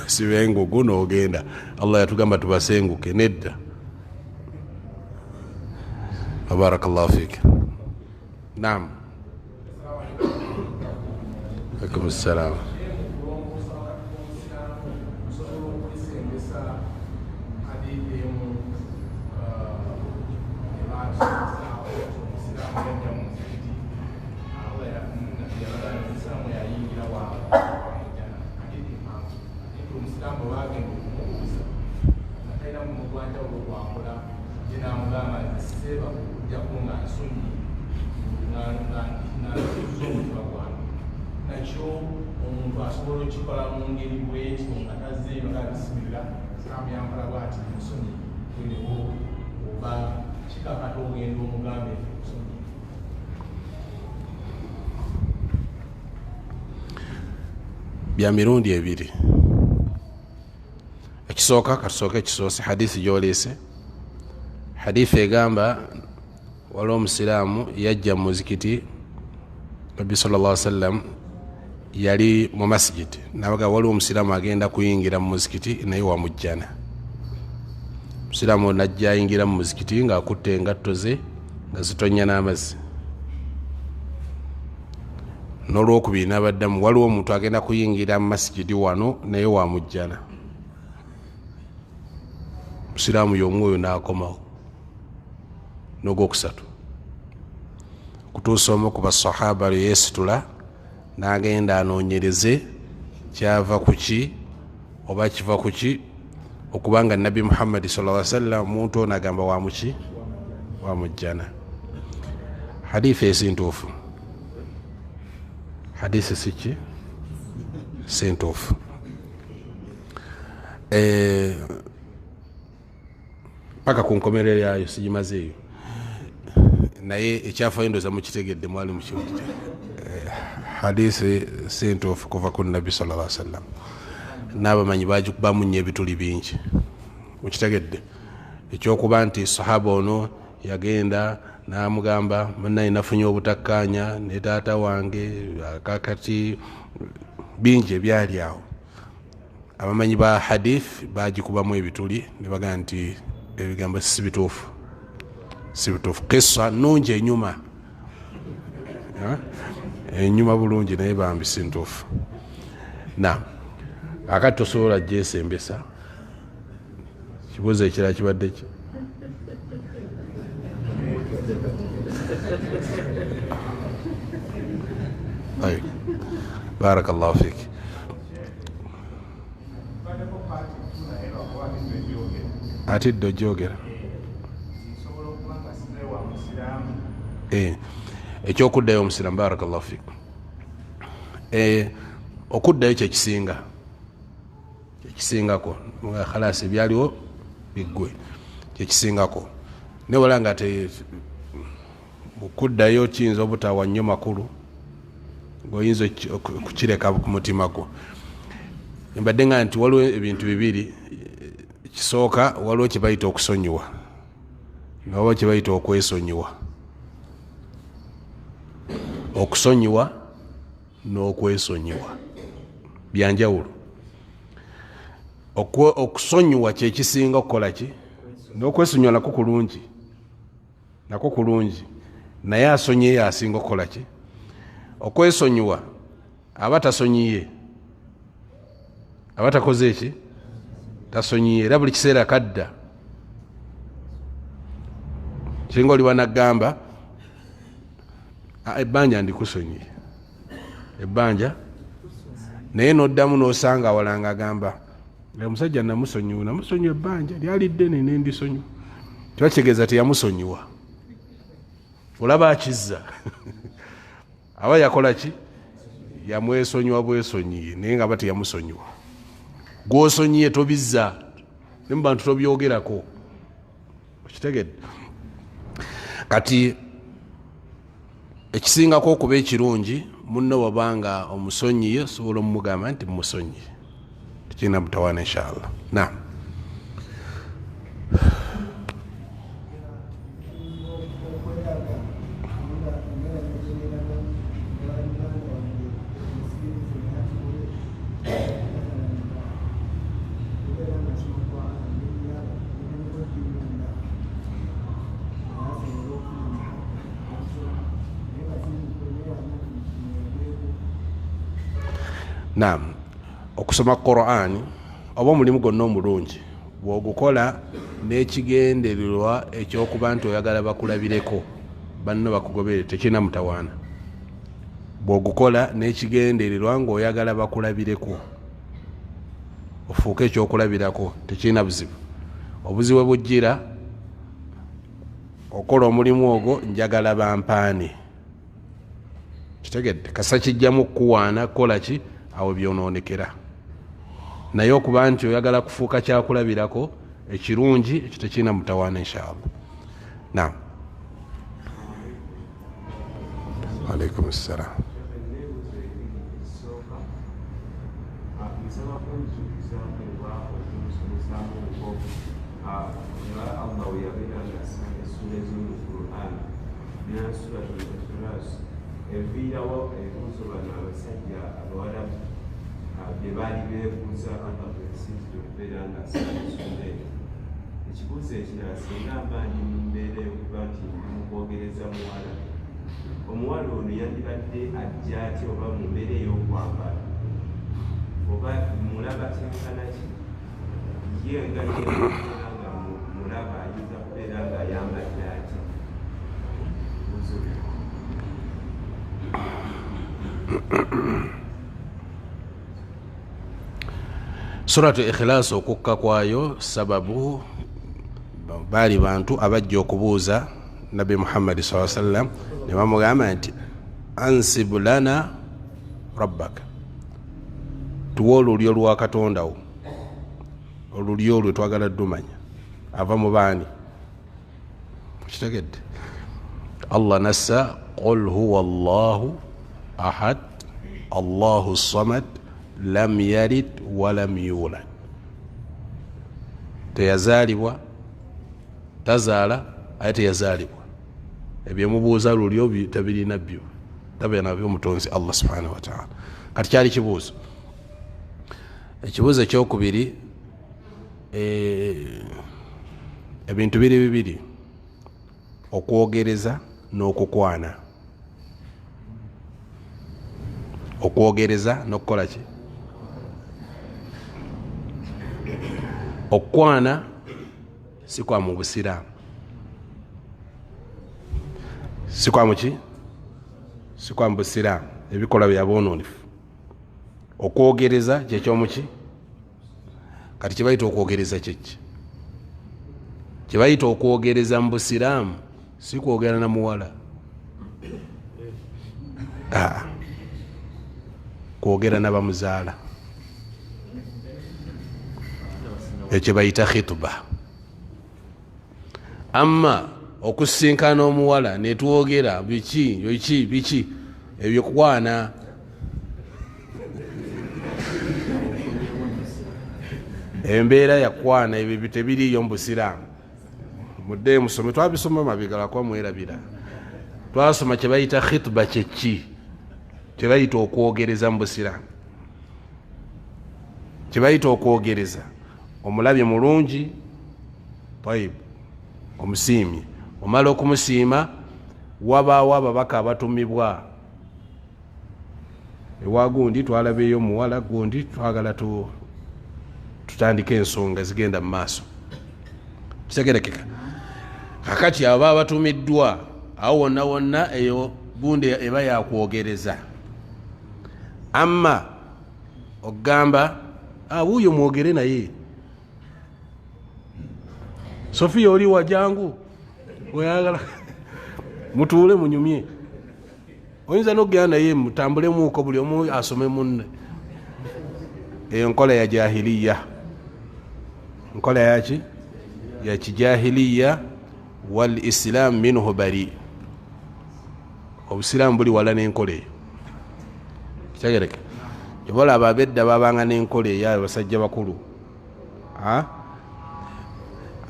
Siba engugu n'ogenda. Allah yatugamba tubasenguke. Nedda. Barakallahu fik. Naam. Alaikum assalam. Bya mirundi ebiri. Ekisooka, katusooke ekisoose, hadithi gy'oleese. Hadithi egamba waliwo omusiraamu yajja mu muzikiti, Nabbi sallallahu alaihi wasallam yali mu masjid, nabaga waliwo omusiraamu agenda kuyingira mu muzikiti naye wamujjana. Omusiraamu najja ayingira mu muzikiti ng'akutte engatto ze nga zitonnya n'amazzi. N'olwokubiri n'abaddamu, waliwo omuntu agenda kuyingira mu masjidi wano naye wamujjana. Omusiraamu y'omu oyo n'akomawo. N'ogwokusatu, kutuusa omu ku basahaba lwe yeesitula n'agenda anoonyereze kyava ku ki oba kiva ku ki, okubanga Nabbi Muhammadi sallallahu alaihi wasallam omuntu ono agamba wamuki? Wamujjana. Hadithi esi ntuufu? Hadithi si ki? Si ntuufu. Paka ku nkomerero yayo sigimazeeyo, naye ekyafaayo ndowooza mukitegedde, mwali mukiwulidde. Hadithi si ntuufu kuva ku Nabbi sallallahu alaihi wasallam, n'abamanyi bagikubamu nnyo ebituli bingi. Mukitegedde? Ekyokuba nti sahaba ono yagenda n'amugamba, munnaye nafunye obutakkaanya ne taata wange, kakati bingi ebyali awo. Abamanyi ba hadith bagikubamu ebituli ne bagamba nti ebigambo si bituufu, si bituufu. Kissa nnungi enyuma, Enyuma bulungi naye bambi si ntuufu. Naam, akati tosobola gyesembesa. Kibuuzo ekirala kibadde ki? Barakallahu fik. Ate dde ogyogera ekyokuddayo omusiraamu. Barakallahu fik. Okuddayo kyekisinga, kyekisingako. Khalasi ebyaliwo biggwe, kyekisingako. Naye wala nga kuddayo kiyinza obutawa nnyo makulu, ng'oyinza okukireka ku mutima gwo. Mbadde nga nti waliwo ebintu bibiri. Kisooka, waliwo kye bayita okusonyiwa, nga waliwo kye bayita okwesonyiwa. Okusonyiwa n'okwesonyiwa byanjawulo. Okusonyiwa kyekisinga okukola ki, n'okwesonyiwa nakwo kulungi, nakwo kulungi, naye asonyiye asinga okukola ki. Okwesonyiwa aba tasonyiye, aba takoze eki, tasonyiye, era buli kiseera kadda. Kiringa oli wanagamba ebbanja ndikusonyiye ebbanja, naye noddamu n'osanga awala nga agamba omusajja namusonyiwa, namusonyiwa ebbanja lyali ddene nendisonyiwa. Kiba kitegeeza teyamusonyiwa, olaba akizza aba yakola ki, yamwesonyiwa bwesonyiye, naye nga aba teyamusonyiwa. Gwosonyiye tobizza ne mu bantu tobyogerako, okitegedde? Kati ekisingako okuba ekirungi, munno bw'obanga omusonyiye osobola omugamba nti musonyiye, tekirina mutawaana inshallah. Naam. Naam, okusoma Qur'ani oba omulimu gwonna omulungi bw'ogukola n'ekigendererwa ekyokuba nti oyagala bakulabireko banno bakugobere, tekirina mutawaana. Bw'ogukola n'ekigendererwa ng'oyagala bakulabireko ofuuke ekyokulabirako, tekirina buzibu. Obuzibu bujjira okola omulimu ogwo njagala bampaane, kitegedde? Kasa kijjamu kukuwaana kukola ki, awo byonoonekera. Naye okuba nti oyagala kufuuka kyakulabirako ekirungi, ekyo tekirina mutawaana inshallah. Naam, alaikum ssalam. Eviirawo ebibuuzo bano abasajja abawalabu bye baali beebuuza Allah bwe yasinzira okubeera nga asala eyo. Ekibuuzo ekirala, singa mba ndi mu mbeera ey'okuba nti ndi mu kwogereza muwala, omuwala ono yandibadde ajja atya oba mu mbeera ey'okwambala oba mulaba kyenkana ki, ye nga ye okubeera nga mulaba ayinza kubeera nga ayambadde atya? Ebibuuzo byo. Suratu Ikhlas okukka kwayo sababu baali bantu abajja okubuuza Nabbi Muhammadi saa sallam, ne bamugamba nti ansibu lana rabbaka, tuwe olulyo lwa Katonda wo, olulyo olwo twagala ddumanya ava mu baani, okitegedde? Allah nassa qul huwa Allahu ahad Allahu samad lam yalid walam yulad, teyazaalibwa, tazaala aye teyazaalibwa. Ebyemubuuza lulyo tebirina byo, tabeera nabyo omutonzi Allah subhanahu wataala. Kati kyali kibuuzo. Ekibuuzo ekyokubiri, ebintu biri bibiri, okwogereza n'okukwana. Okwogereza n'okukola ki? Okukwana si kwa mu busiraamu, si kwa muki, si kwa mu busiraamu, ebikolwa bya boononefu. Okwogereza kyekyomuki? Kati kyebayita okwogereza kyeki? Kyebayita okwogereza mu busiraamu si kwogera na muwala, kwogera na bamuzaala, ekyo bayita khituba. Amma okusinkana omuwala netwogera biki biki biki, ebyo kwana. Embeera yakwana, ebyo tebiriiyo mu busiraamu. Mudde musome, twabisoma mabega lwakuba mwerabira. Twasoma kye bayita khituba kyeki, kye bayita okwogereza mu busiraamu. Kye bayita okwogereza, omulabye mulungi, tayib, omusiimye, omala okumusiima, wabaawo ababaka abatumibwa ewa gundi, twalabeeyo omuwala gundi, twagala tutandike ensonga zigenda mu maaso. Kitegerekeka? Kakati aba abatumiddwa awo wonna wonna, eyo gundi eba yakwogereza. Amma okugamba wuuyo mwogere naye, Sofiya oli wajangu oyagala mutuule munyumye, oyinza n'okugenda naye mutambulemuuko, buli omu asome munne. Eyo nkola ya jahiliya, nkola yaki? Ya kijahiliya. Wal islam minhu bari, obusiraamu buli wala n'enkola eyo. Kitegereke? Obalaba abedda babanga n'enkola eyo, abasajja bakulu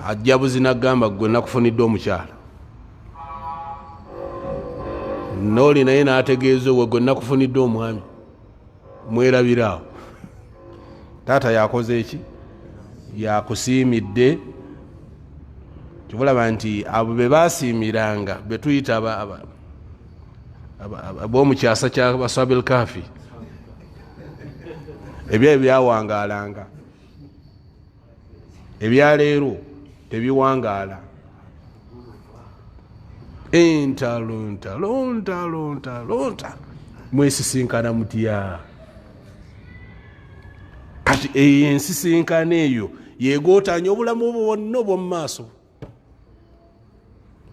ajja buzina gamba gwe nakufunidde omukyala, nooli naye n'ategeeza owe gwe nakufunidde omwami, mwerabiraawo. Taata yakoze eki? Yakusiimidde. Kibulaba nti abo be basiimiranga be tuyita ab'omukyasa kya basabil kafi, ebyo byawangaalanga. Ebyaleero tebiwangaala. Entalo ntalo ntalo ntalo ntalo, mwesisinkana mutya? Kati eyo ensisinkano eyo yegootanya obulamu obwo bwonna obw'omu maaso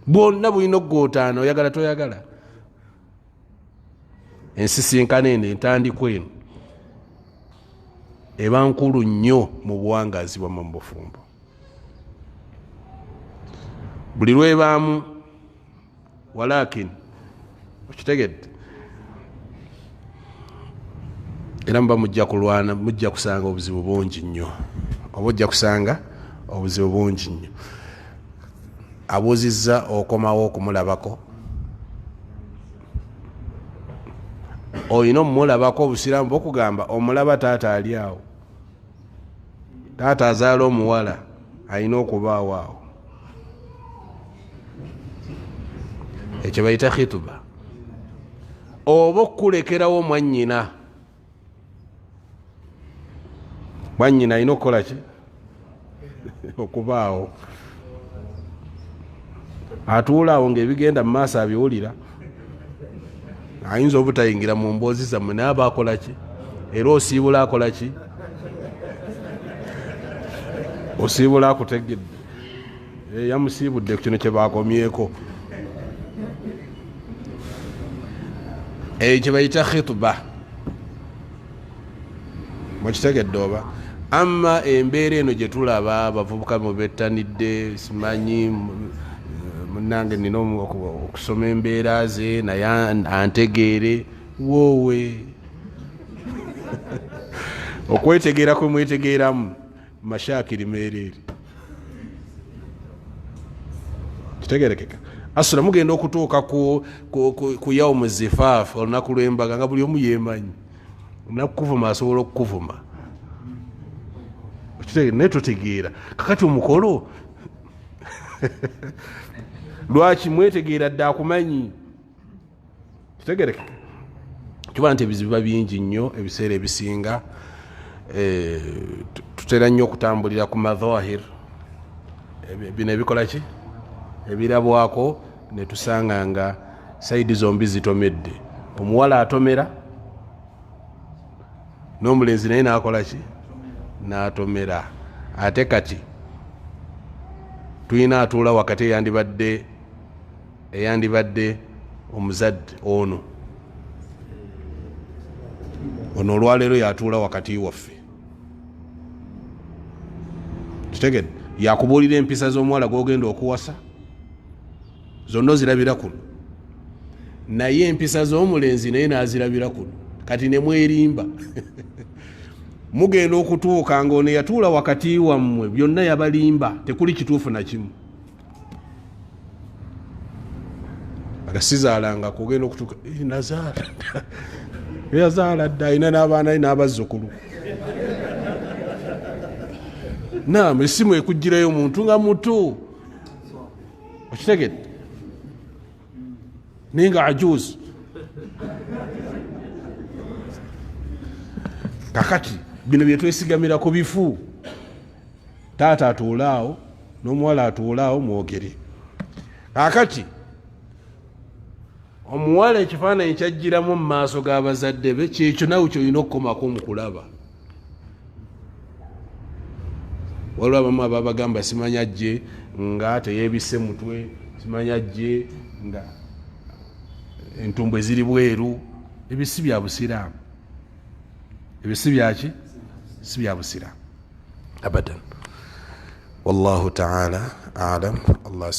bwonna bulina okugootaana, oyagala toyagala. Ensisinkano eno, entandikwa eno eba nkulu nnyo mu buwangaazi bwammwe mu bufumbo. Buli lwebaamu walakin, okitegedde, era muba mujja kulwana, mujja kusanga obuzibu bungi nnyo, oba ojja kusanga obuzibu bungi nnyo. Abuuzizza okomawo okumulabako, olina omulabako. Obusiraamu bwokugamba omulaba taata ali awo, taata azaala omuwala alina okubaawo awo, ekyo bayita khituba. Oba okukulekerawo mwannyina, mwannyina alina okukola ki? Okubaawo, atuula awo ng'ebigenda mu maaso abiwulira. Ayinza obutayingira mu mboozi zammwe, naye aba akola ki? Era osiibula akola ki? Osiibula akutegedde, yamusiibudde ku kino kye bakomyeko, eyo kye bayita khituba. Mukitegedde oba? Amma embeera eno gye tulaba abavubuka mubettanidde, simanyi munnange nina okusoma embeera ze naye antegeere, woowe, okwetegeera kwe mwetegeeramu mashakiri meereere. Kitegerekeka? Asula mugenda okutuuka ku yaumu zifaafu, olunaku lw'embaga, nga buli omu yeemanyi, nakukuvuma asobola okukuvuma, naye totegeera. Kakati omukolo lwaki mwetegeera dde akumanyi? Kitegerekeka? Kiba nti ebizibu biba bingi nnyo ebiseera ebisinga, tutera nnyo okutambulira ku madhahir, bino ebikola ki ebirabwako, ne tusanga nga sayidi zombi zitomedde. Omuwala atomera n'omulenzi naye n'akola ki, n'atomera. Ate kati tulina atuula wakati eyandibadde omuzadde ono olwaleero yatuula wakati waffe, kitegedde, yakubuulira empisa z'omuwala gw'ogenda okuwasa zonna ozirabira kuno, naye empisa z'omulenzi naye n'azirabira kuno. Kati ne mwerimba mugenda okutuuka nga ono yatuula wakati wammwe byonna yabalimba, tekuli kituufu na kimu. Aga sizaalangako, ogenda okutuuka, nazaala dda, yazaala dda, alina n'abaana ye n'abazzukulu. Naam, essimu ekugirayo omuntu nga muto, okitegedde, naye nga ajuzi. Kakati bino byetwesigamirako bifu. Taata atuulaawo n'omuwala atuulaawo mwogere. Kakati omuwala ekifaananyi kyajjiramu mu maaso g'abazadde be, kyekyo nawe kyolina okukomako mu kulaba. Waliwo abamu ababagamba simanya jje nga teyeebisse mutwe, simanya jje nga entumbwe ziri bweru. Ebyo si bya busiraamu, ebyo si byaki, si bya busiraamu abadan. Wallahu taala alam. Allah.